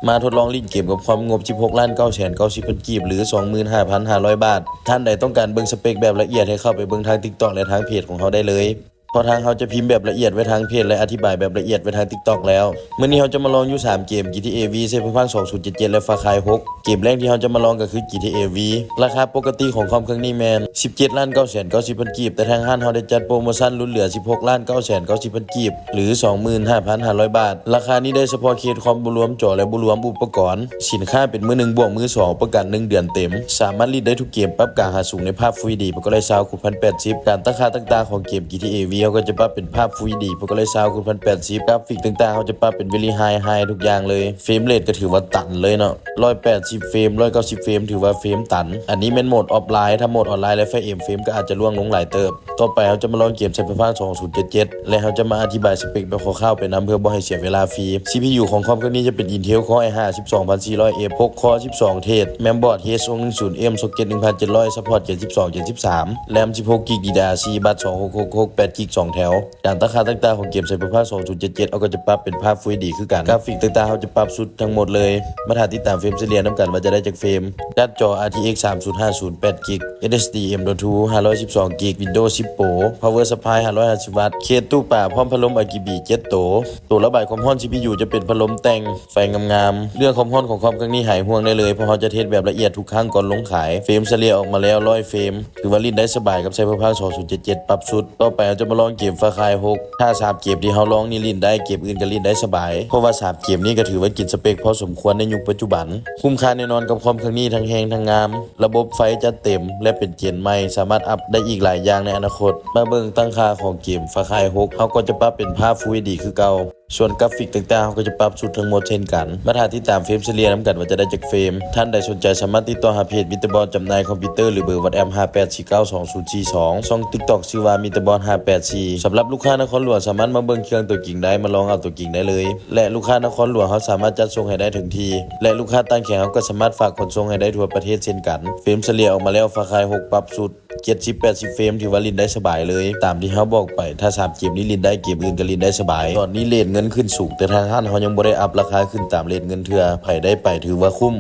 ມາທົດລອງຫຼິ້ນເກມກັບຄອມງົບສິບຫົກລ້ານເກົ້າແສນເກົ້າສິບພັນກີບ ຫຼື ສອງໝື່ນຫ້າພັນຫ້າຮ້ອຍບາດ. ທ່ານໃດຕ້ອງການເບິ່ງສະເປັກແບບລະອຽດ ໃຫ້ເຂົ້າໄປເບິ່ງທາງ TikTok ແລະທາງເພຈຂອງເຮົາໄດ້ເລີຍ. ເພາະທາງເຮົາຈະພິມແບບລະອຽດໄວ້ທາງເພຈ ແລະ ອະທິບາຍແບບລະອຽດໄວ້ທາງ TikTok ແລ້ວ. ມື້ນີ້ເຮົາຈະມາລອງຢູ່ສາມເກມ ຈີທີເອ V ໄຊເບີພັງ ສອງພັນຊາວເຈັດ ແລະ Far Cry ຫົກ. ເກມແລກທີ່ເຮົາຈະມາລອງກໍຄື ຈີທີເອ V. ລາຄາປົກກະຕິຂອງຄອມເຄື່ອງນີ້ແມ່ນສິບເຈັດລ້ານເກົ້າແສນເກົ້າສິບພັນກີບ, ແຕ່ທາງຮ້ານເຮົາໄດ້ຈັດໂປຣໂມຊັນຫຼຸດເຫຼືອສິບຫົກລ້ານເກົ້າແສນເກົ້າສິບພັນກີບ ຫຼື ສອງໝື່ນຫ້າພັນຫ້າຮ້ອຍບາດ. ລາຄານີ້ໄດ້ສະເພາະເຄສຄອມ ບໍ່ລວມຈໍ ແລະ ບໍ່ລວມອຸປະກອນ. ສິນຄ້າເປັນມືໜຶ່ງບວກມືສອງ ປະກັນໜຶ່ງເດືອນເຕັມ. ສາມາດຫຼິ້ນໄດ້ທຸກເກມ, ປັບກາງຫາສູງໃນພາບ Full ເອັດດີ ມັນກໍໄດ້ຊາວຄູນພັນແປດສິບ. ການຕັ້ງຄ່າຕ່າງໆຂອງເກມ ຈີທີເອ V ເຮົາກໍຈະປັບເປັນພາບ Full ເອັດດີ ມັນກໍໄດ້ຊາວຄູນພັນແປດສິບ. ກຣາຟິກຕ່າງໆເຮົາຈະປັບເປັນ Very High High ທຸກຢ່າງເລີຍ. Frame rate ກໍຖືວ່າຕັນເລີຍເນາະ, ຮ້ອຍແປດສິບເຟຣມ ຮ້ອຍເກົ້າສິບເຟຣມ ຖືວ່າເຟຣມຕັນ. ອັນນີ້ແມ່ນໂໝດ Offline, ຖ້າໂໝດ Online ແລ້ວ Fire Emblem ເຟຣມກໍອາດຈະລ່ວງລົງຫຼາຍເຕີບ. ຕໍ່ໄປເຮົາຈະມາລອງເກມ Cyberpunk ສອງພັນຊາວເຈັດ ແລະ ເຮົາຈະມາອະທິບາຍສະເປັກແບບຄ່າວໆໄປນຳ ເພື່ອບໍ່ໃຫ້ເສຍເວລາຟຣີ. ຊີພີຢູ ຂອງຄອມເຄື່ອງນີ້ຈະເປັນ Intel Core i ຫ້າ ສິບສອງພັນສີ່ຮ້ອຍເອັຟ ຫົກຄໍ ສິບສອງເທຣດ ແມມບອດ H ສອງໜຶ່ງສູນ M ຊັອກເກັດໜຶ່ງພັນເຈັດຮ້ອຍ ຊັບພອດເຈັດສິບສອງ ເຈັດສິບສາມ RAM ສິບຫົກກິກ DDR ສີ່ ບັດສອງຫົກຫົກຫົກ ແປດກິກສອງແຖວ. ການຕັ້ງຄ່າຕ່າງໆຂອງເກມ Cyberpunk ສອງພັນຊາວເຈັດ ເຮົາກໍຈະປັບເປັນພາບ Full ເອັດດີ ຄືກັນ. ກຣາຟິກຕ່າງໆເຮົາຈະປັບສຸດທັງໝົດເລີຍ. ມາຖ້າຕິດຕາມເຟຣມສະເລ່ຍນຳກັນວ່າຈະໄດ້ຈັກເຟຣມ. ກາດຈໍ RTX ສາມສູນຫ້າສູນ ແປດກິກ SSD M.two ຫ້າຮ້ອຍສິບສອງກິກ Windows ສິບ Pro Power Supply ຫ້າຮ້ອຍຫ້າສິບວັດ ເຄສຕູ້ປາ ພ້ອມພັດລົມ RGB ເຈັດໂຕ. ໂຕລະບາຍຄວາມຮ້ອນ CPU ຈະເປັນພັດລົມແຕ່ງໄຟງາມໆ. ເລື່ອງຄວາມຮ້ອນຂອງຄອມເຄື່ອງນີ້ຫາຍຫ່ວງໄດ້ເລີຍ ເພາະເຮົາຈະເຮັດແບບລະອຽດທຸກຄັ້ງກ່ອນລົງຂາຍ. ເຟຣມສະເລ່ຍອອກມາແລ້ວ ຮ້ອຍເຟຣມ ຖືວ່າຫຼິ້ນໄດ້ສະບາຍກັບ Cyberpunk ສອງພັນຊາວເຈັດ ປັບສຸດ. ຕໍ່ໄປເຮົາຈະມາລອງເກມ Far Cry ຫົກ. ຖ້າສາມເກມທີ່ເຮົາລອງນີ້ຫຼິ້ນໄດ້ ເກມອື່ນກໍຫຼິ້ນໄດ້ສະບາຍ ເພາະວ່າສາມເກມນີ້ກໍຖືວ່າກິນສະເປັກພໍສົມຄວນໃນຍຸກປັດຈຸບັນ. ຄຸ້ມຄ່າແນ່ນອນກັບຄອມເຄື່ອງນີ້ ທັງແຮງທັງງາມ, ລະບົບໄຟຈັດເຕັມ ແລະ ເປັນເກນໃໝ່, ສາມາດອັບໄດ້ອີກຫຼາຍຢ່າງໃນອະນາຄົດ. ມາເບິ່ງຕັ້ງຄ່າຂອງເກມ Far Cry ຫົກ ເຮົາກໍຈະປັບເປັນພາບ Full ເອັດດີ ຄືເກົ່າ. ສ່ວນກຣາຟິກຕ່າງໆ ເຮົາກໍຈະປັບສຸດທັງໝົດເຊັ່ນກັນ. ມາຖ້າຕິດຕາມເຟຣມສະເລ່ຍນຳກັນວ່າຈະໄດ້ຈັກເຟຣມ. ທ່ານໃດສົນໃຈສາມາດຕິດຕໍ່ຫາເພຈ Meterbot ຈຳໜ່າຍຄອມພິວເຕີ ຫຼື ເບີ WhatsApp ຫ້າແປດສີ່ເກົ້າສອງສູນສີ່ສອງ, ຊ່ອງ TikTok ຊື່ວ່າ Meterbot ຫ້າແປດສີ່. ສຳລັບລູກຄ້ານະຄອນຫຼວງສາມາດມາເບິ່ງເຄື່ອງຕົວຈິງໄດ້, ມາລອງເອົາຕົວຈິງໄດ້ເລີຍ ແລະ ລູກຄ້ານະຄອນຫຼວງເຮົາສາມາດຈັດສົ່ງໃຫ້ໄດ້ເຖິງທີ່ ແລະ ລູກຄ້າຕ່າງແຂວງເຮົາກໍສາມາດຝາກຂົນສົ່ງໃຫ້ໄດ້ທົ່ວປະເທດເຊັ່ນກັນ. ເຟຣມສະເລ່ຍອອກມາແລ້ວ Far Cry ຫົກ ປັບສຸດ ເຈັດສິບ ແປດສິບເຟຣມ ຖືວ່າຫຼິ້ນໄດ້ສະບາຍເລີຍ. ຕາມທີ່ເຮົາບອກໄປ ຖ້າສາມເກມນີ້ຫຼິ້ນໄດ້ ເກມອື່ນກໍຫຼິ້ນໄດ້ສະບາຍ. ຕອນນີ້ເຣດເງິນຂຶ້ນສູງ ແຕ່ທາງຮ້ານເຮົາຍັງບໍ່ໄດ້ອັບລາຄາຂຶ້ນຕາມເຣດເງິນເທື່ອ. ໃຜໄດ້ໄປຖືວ່າຄຸ້ມ.